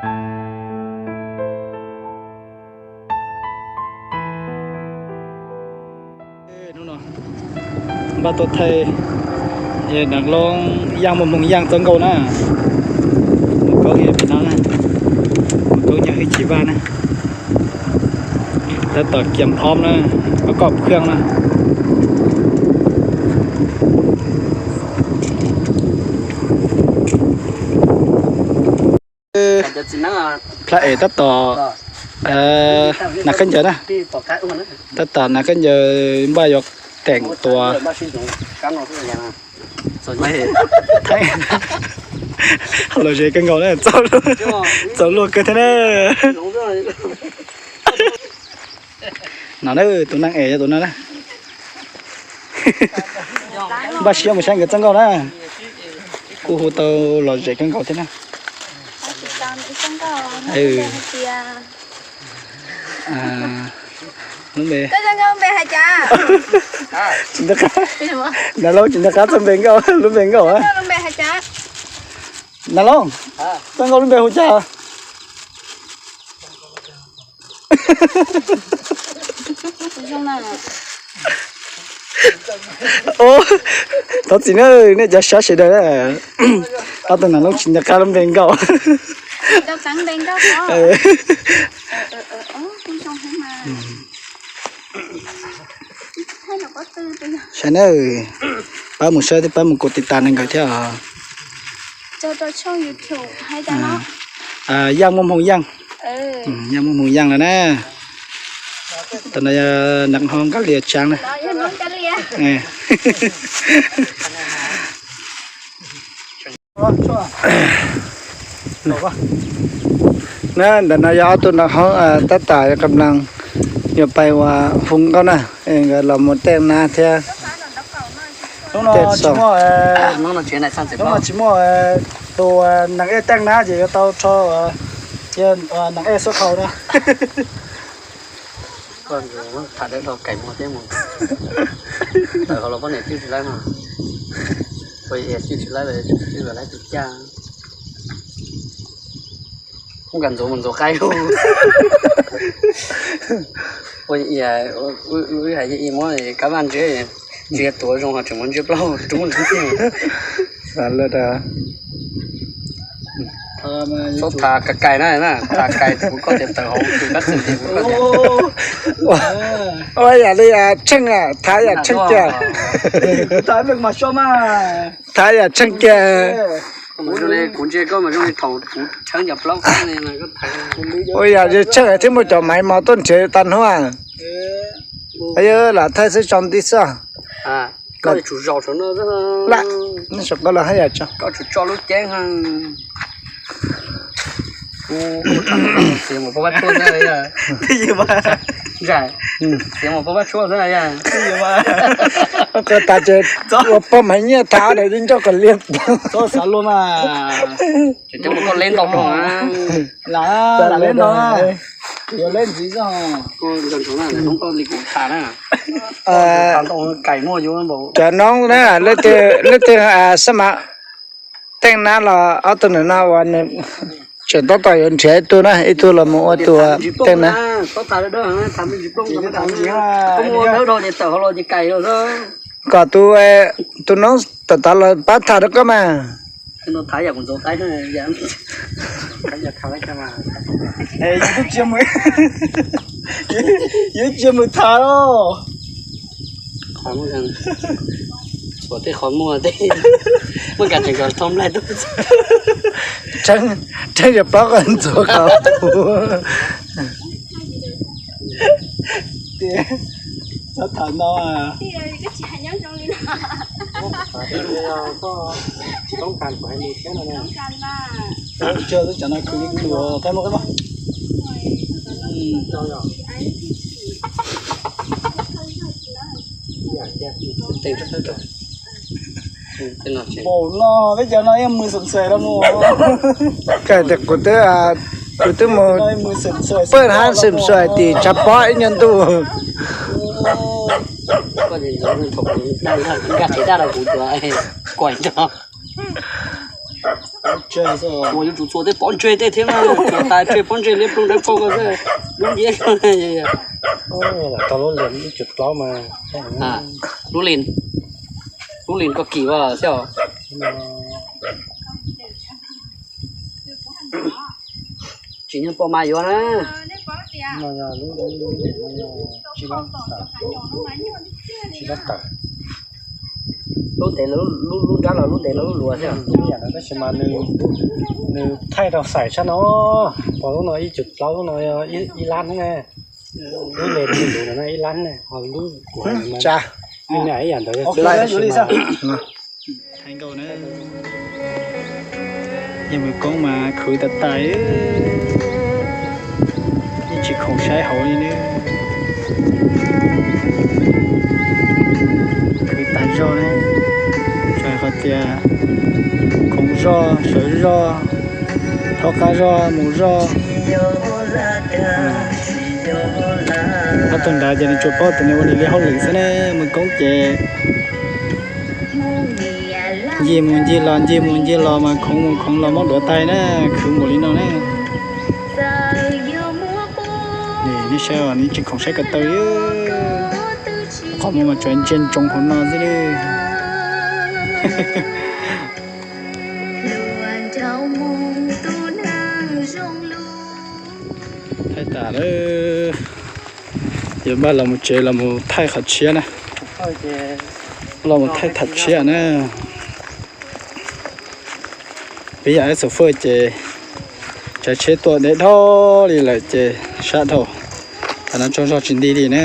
Hnub no npaj tuaj thaij Nam Loob Yaj Muaj Hmoo Yaj txoj nkauj na. Mus koob pem no na, mus koob nyob hwj chim vaj na. Tab tom kiam phom na, koj koj khwj na. Plab es tab tom nas khaub ncaws na, tab tom nas khaub ncaws npaj yuav teem tuas. Los ze kawg nkaus na, txaus luag kawg thiab na. No na, tus neeg es yog tus no na. Npaj siab mus saib nkawd txoj nkauj na. Kuj hu tau los ze kawg nkaus thiab na. Lub npe, tsis nco qab, Nav Loob tsis nco qab txoj npe nkauj, lub npe nkauj. Nav Loob, txoj nkauj lub npe hu cas? Thov txim na, nej cov saib sawv daws, ob tug Nav Loob tsis nco qab lub npe nkauj. Saib na, pab mus saib thiab pab mus kov tiv tas nkawd thiab os. Yaj Muaj Hmoo Yaj, Yaj Muaj Hmoo Yaj lawm na. Tam no yog Nav Hoob Nkaj Lias Tsaab na. Na, ntawm no yog ob tug Nav Hoob tab tom kab laas yuav pais ua hu nkauj na, nkawd los mus tej nab thiab. Hnub no tsis muaj tus neeg ej tej nab ces yuav tau rho neeg ej xuab khau na. Tham dawb dhau kaim muag thiab mus. Tawm hauv los poj niam twb tsis laib no. Ua twb tsis laib, twb laib tus caj. Kuj kam ntxuav mus ntxuav qaib. Ua wb hais muab kab vaj ntsia, ntsia tuav zoo ho tseem muab ntsia plaub rub ntxwb tiag. Txhob tham kais kais na, tham kais kuv koj tias tawm hauv tus kab txwm kuv koj tias. Ua yam li Tsheej, tham yam Tsheej kiag. Tham yam Tsheej kiag. Kuv ntsia koj mas zoo li thaum kuv tshawb ncaws plaub qab. Ua yam li Tsheej thiab muaj cov maiv mos tuaj nrhiav tag hnub. Yog lam thaij xwb tso nti xwb. Lam, nej sawv koj los haj yam tso. Koj tsum tso lub ceeb. Xiav mus pab Vaj Tshuaj ntag. Xiav mus pab Vaj Tshuaj ntag. Qhov tas ces ua pog Maiv Nyiaj tham daim di ncauj kom liag. Txhob xav luag mas. Ces coj mus koj leb ntau no. Lam, lam leb ntau na. Yuav leb ntxiv xwb. Koj nco ntsoov na, noob koj li kuv tham na. Cov noob na, leej twg xab mav teej nab los ob tug ntawm no uas nws tseem tab tom yuav nrhiav ib tug na, ib tug los mus ua tus teej nab. Kom tus, tus noob tom tod los pab tham rau koj mas. Yuav cia mus tham os. Qhov muaj, tej qhov muaj tej, muaj kas tseem kom thoj nplaig tuaj. Tseeb, tseeb yog plaub qhov ntxuav qhov puag. Txhob tham no. Npaum no peb cov no yeej mus xom xuais los mus. Kuv twb, kuv twb mus pawj hab xom xuais tim tshav pob ib nyuag ntuj. Nkag qhiav daj rau kuv tuav kuaim nrog. Uas yuav tsum txuas tej pob ntseg tej thiab mas, txuas tas tseg pob ntseg liab ploog dawb paug ko xwb, lub ntiab. Tau lub lias ib cum plaub mas. Lub li, lub li koj kim ua xwb os. Tsis nyob poj mas yuav na. Lub ntev, lub nrab los lub ntev los lub luas xwb. Tab sis mas nws thaij rau xaim sab no, pom lub no ib cum plaub, lub no ib lab ne, lub le ib lab ne, ho lub kuv ib yam ntawd. Thaij nkauj na, yog mus koob mas khwv tas tas, yeej tsis khoom saib hauv li ne. Khwv tas zog ne, tsuas hais tias khoom zog, sawv zog, thaub qab zog, mus zog. Ob tug nrad ces nws tsuas paub tias nws ua li li hauj lwm xwb ne, mus koob ces ncig mus ncig los, ncig mus ncig los mas khoov mus khoov los muab duav tag na, khwv mus li no na. Nej saib, nej tsis khoom saib ko taw li, qhov muag mas tsuas ntsia ntsoov hauv no xwb li. Thaij tas lawm, yuav npaj los mus tsev los mus thaij qhov tshiab na. Los mus thaij tham tshiab na. Peb yam ib txhua faj ces tsav tsheb tuaj deb dhau li lawm ces sab dhau, tam no tsaug zog tsis nti li na.